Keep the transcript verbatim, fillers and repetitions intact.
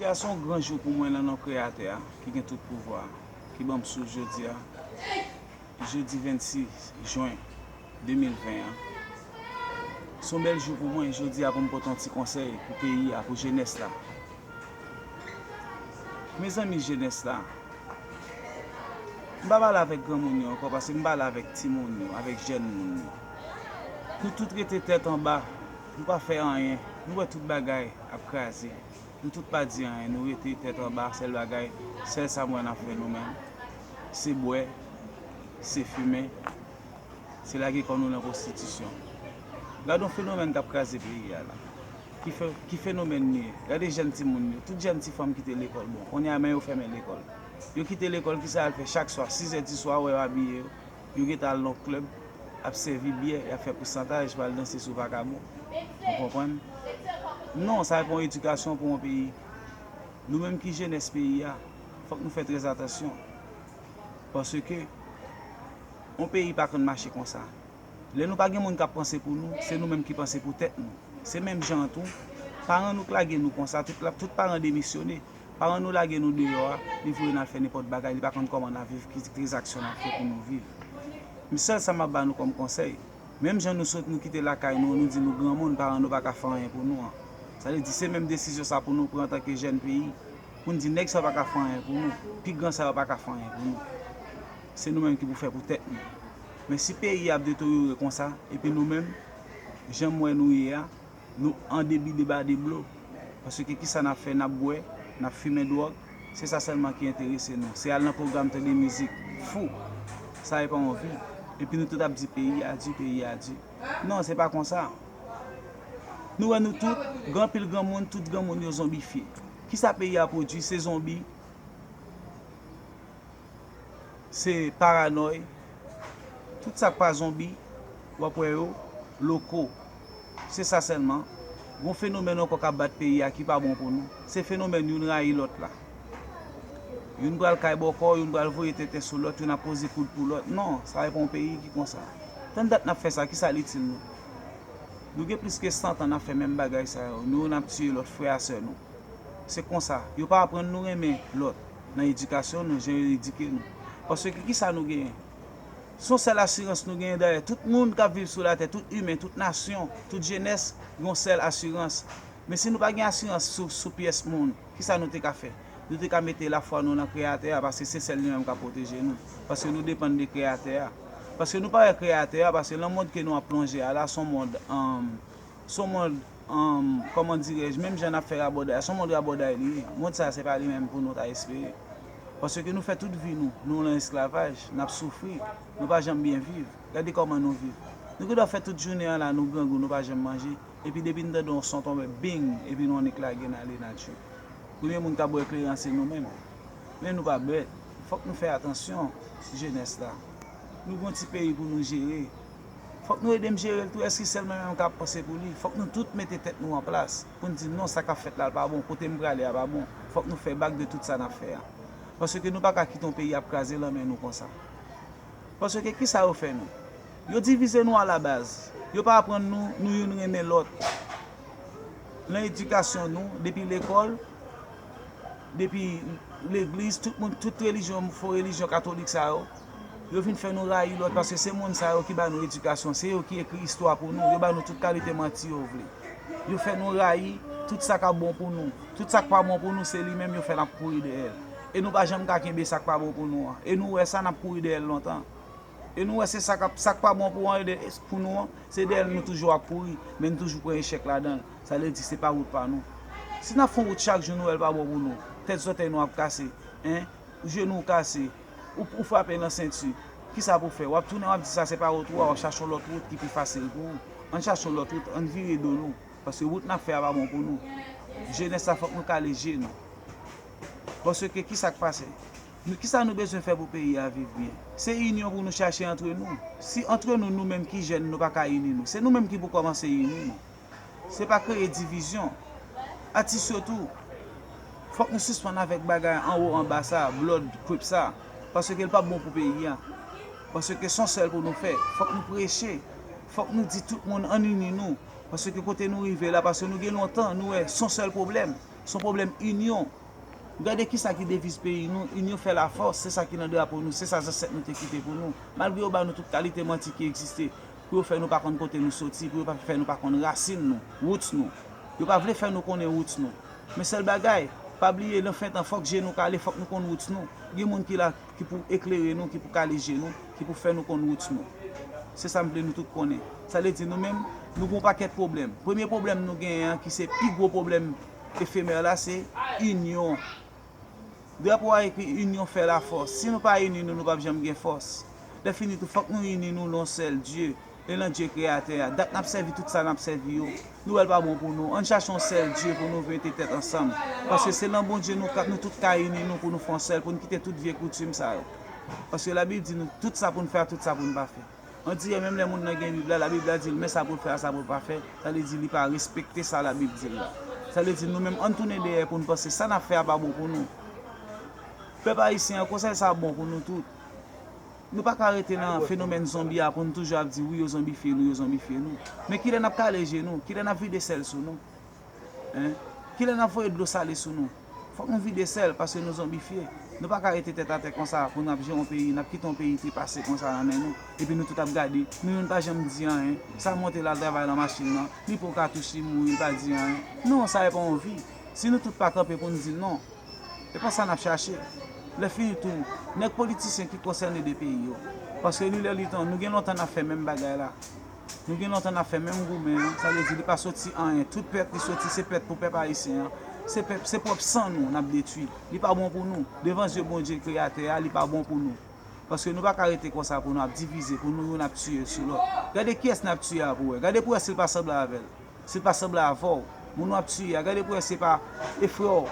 Jodi a se yon gran jou pou mwen nan non Kreyatè a, ki gen tout pouvwa, ki ban m souf jodi a, jedi vennsis jen de mil ven an. Se yon bèl jou pou mwen jodi a pou m pote yon ti konsèy pou peyi a, pou jenès la. Mezanmi, jenès la, m pa pale avèk granmoun yo ankò, paske m pale avèk timoun yo, avèk jèn moun yo. Nou tout rete tèt anba, nou pa fè anyen, nou wè tout bagay ap kraze. Nou tout pa di anyen, nou rete tèt anba, sèl bagay, sèl sa m wè n ap fè nou menm, se bwè, se fimen, se lage kò nou nan pwostitisyon. Gade yon fenomèn k ap kraze peyi a la. Ki fe-, ki fenomèn li ye? Gade jèn timoun yo, tout jèn ti fanm kite lekòl. Bon, kounye a, men yo fèmen lekòl. Yo kite lekòl, kisa y al fè chak swa? Sizè di swa, ou wè yo abiye yo. Yo gentan al nan klèb, ap sèvi byè, y ap fè pousantaj, pral danse sou vakabon. Ou konprann? Non, sa pa yon edikasyon pou yon peyi. Nou menm ki jenès peyi a, fòk nou fè trè atansyon. Paske yon peyi pa konn mache konsa. Lè nou pa gen moun k ap panse pou nou, se nou menm ki panse pou tèt nou. Se menm jan an tou, paran nou k lage nou konsa, tout la, tout paran demisyone. Paran nou lage nou deyò a, li voye n al fè nenpòt bagay, li pa konn kòman n ap viv, ki trezak sè n ap fè pou nou viv. Men sèl sa m ap ba nou kòm konsèy, menm jan nou sot nou kite lakay nou, nou di nou granmoun, paran nou pa ka fè anyen pou nou an. Sa vle di se menm desizyon sa pou nou pran antanke jèn peyi, pou n di nèg sa yo pa ka fè anyen pou nou, pi gran sa yo pa ka fè anyen pou nou. Se nou menm ki pou fè pou tèt nou. Men si peyi a ap deteryore konsa, epi nou menm, jan m wè nou ye a, nou an debi deba deblo. Paske kisa n ap fè? N ap bwè, n ap fimen dwòg. Se sa sèlman ki enterese nou. Se al nan pwogram tande mizik fou. Sa e pa yon vi. Epi nou tout ap di peyi a di, peyi a di. Non, se pa konsa. Nou wè nou tout, gen anpil granmoun, tout granmoun yo zonbifye. Kisa peyi a pwodui? Se zonbi. Se paranòy. Tout sa k pa zonbi, w ap wè yo loko. Se sa sèlman. Gon fenomèn ankò k ap bat peyi a ki pa bon pou nou. Se fenomèn youn rayi lòt la. Youn pral kay bòkò, youn pral voye tenten sou lòt, youn ap poze koud pou lòt. Non, sa e pa yon peyi ki konsa. Tann dat n ap fè sa, kisa l itil nou? Nou gen plis ke san tan n ap fè menm bagay sa yo. Nou, n ap tiye lòt frè a sè nou. Se konsa, yo pa aprann nou renmen lòt nan edikasyon nou, jan yo edike nou. Paske kisa nou genyen? Se yon sèl asirans nou genyen dayè. Tout moun k ap viv sou latè, tout imen, tout nasyon, tout jenès, gen yon sèl asirans. Men si nou pa gen asirans sou, sou pyès moun, kisa nou te ka fè? Nou te ka mete lafwa nou nan Kreyatè a, paske se sèl li menm k ap pwoteje nou. Paske nou depann de Kreyatè a. Paske nou pa wè Kreyatè a, paske nan mond ke nou ap plonje a la, se yon mond, um, se yon mond, um, kòman dirèj, menm jan n ap fè rabòday, se yon mond rabòday li ye. Mond sa a, se pa li menm pou nou ta espere. Paske nou fè tout vi nou, nou nan esklavaj, n ap soufri, nou pa janm byen viv. Gade kòman nou viv. Nou gendwa fè tout jounen an la, nou grangou, nou pa janm manje. Epi depi n tande yon son tonbe, bing, epi nou annik lage n ale nati. Premye moun k ap bwè kleren an se nou menm. Men nou pa bèt. Fòk nou fè atansyon, jenès la. Nou gen yon ti peyi pou nou jere. Fòk nou ede m jere l tou. Èske sèl mwen menm k ap panse pou li? Fòk nou tout mete tèt nou an plas pou n di non, sa k ap fèt la, l pa bon. Kote m prale a pa bon. Fòk nou fè bak de tout sa n ap fè a. Paske nou pa ka kite yon peyi ap kraze nan men nou konsa. Paske kisa yo fè nou? Yo divize nou alabaz. Yo pa aprann nou, nou youn renmen lòt. Nan edikasyon nou, depi lekòl, depi legliz, tout moun, tout relijyon, fo relijyon katolik sa yo, yo vin fè nou rayi lòt, paske se moun sa yo ki ba nou edikasyon, se yo ki ekri istwa pou nou, yo ba nou tout kalite manti yo vle. Yo fè nou rayi tout sa k ap bon pou nou. Tout sa k pa bon pou nou, se li menm yo fè n ap kouri dèyè l. E nou pa janm ka kenbe sa k pa bon pou nou an. E nou wè sa, n ap kouri dèyè l lontan. E nou wè se sa k ap, sa k pa bon pou an, pou nou an, se dèyè l nou toujou ap kouri, men nou toujou pran echèk ladan l. Sa vle di se pa wout pa nou. Si n ap fè yon wout chak jou nou wè l pa bon pou nou, tèt zòtèy nou ap kase, en, jenou w kase, ou, ou frape nan senti, kisa pou w fè? W ap tounen w ap di sa se pa wout ou a, w ap chache yon lòt wout ki pi fasil pou ou. Ann chache yon lòt wout, ann vire do nou, paske wout n ap fè a pa bon pou nou. Jenès la fòk nou kale je nou. Paske kisa k pase? Nou, kisa nou bezwen fè pou peyi a viv byen? Se inyon pou nou chache antre nou. Si antre nou, nou menm ki jèn, nou pa ka ini nou, se nou menm ki pou kòmanse ini nou. Se pa kreye divizyon. Atis yo tou, fòk nou sispann avèk bagay anwo anba sa, blood, crip sa, paske l p ap bon pou peyi a. Paske se yon sèl pou nou fè. Fòk nou preche. Fòk nou di tout moun ann ini nou. Paske kote nou rive la, paske nou gen lontan, nou wè se yon sèl pwoblèm. Se yon pwoblèm inyon. Gade kisa ki deviz peyi nou, inyon fè lafòs, se sa ki nan drapo nou, se sa zansèt nou te kite pou nou. Malgre yo ba nou tout kalite manti ki egziste, pou yo fè nou pa konn kote nou soti, pou yo pa fè nou pa konn rasin nou, roots nou. Yo pa vle fè nou konnen roots nou. Men sèl bagay, pa bliye nan fen tan fòk je nou kale, fòk nou konn roots nou. Gen moun ki la ki pou eklere nou, ki pou kale je nou, ki pou fè nou konn roots nou. Se sa m vle nou tout konnen. Sa vle di nou menm, nou gen yon pakèt pwoblèm. Premye pwoblèm nou genyen an, ki se pi gwo pwoblèm efemè la, se inyon. Drapo a ekri inyon fè lafòs. Si nou pa ini nou, nou p ap janm gen fòs. Lè fini tou, fòk nou ini nou nan yon sèl Dye, e nan Dye kreyatè a. Dat n ap sèvi tout sa n ap sèvi yo, nou wè l pa bon pou nou. Ann chache yon sèl Dye pou nou mete tèt ansanm. Paske se nan Bondye nou ka, nou tout ka ini nou pou nou fè yon sèl, pou n kite tout vye koutim sa yo. Paske Labib di nou tout sa pou n fè a, tout sa pou n pa fè. Ann di menm lè moun nan gen Bib la, Labib la di l men sa pou l fè a, sa pou l pa fè, sa vle di li pa respekte sa Labib di l la. Sa vle di nou menm, ann tounen dèyè pou n panse sa n ap fè a pa bon pou nou. Pèp ayisyen an, konsèy sa ap bon pou nou tout. Nou pa ka rete nan fenomèn zonbi a pou n toujou ap di wi, yo zonbifye nou, yo zonbifye nou. Men kilè n ap kale je nou? Kilè n ap vide sèl sou nou? Hein? Kilè n ap voye dlo sale sou nou? Fòk nou vide sèl paske nou zonbifye. Nou pa ka rete tèt atè konsa pou n ap jere yon peyi, n ap kite yon peyi trepase konsa nan men nou. Epi nou tout ap gade, nou youn pa janm di anyen. Sa monte l al travay nan machin nan, li pran katouch, li mouri, li pa di anyen. Non, sa e pa yon vi. Si nou tout pa kanpe pou n di non, e pa sa n ap chache. Lè fini tou, nèg politisyen ki konsène de peyi yo. Paske li lè li tan, nou gen lontan n ap fè menm bagay la. Nou gen lontan n ap fè menm goumen an, sa vle di li pa soti anyen. Tout pèt li soti, se pèt pou pèp ayisyen an. Se pèp, se pwòp san nou n ap detwi. Li pa bon pou nou. Devan zye Bondye kreyatè a, li pa bon pou nou. Paske nou pa ka rete konsa pou nou ap divize, pou nou youn ap tiye sou lòt. Gade kiyès n ap tiye a pou wè. Gade pou wè si l pa sanble avè l. Si l pa sanble avè w. Moun w ap tiye a, gade pou wè se pa e frè w,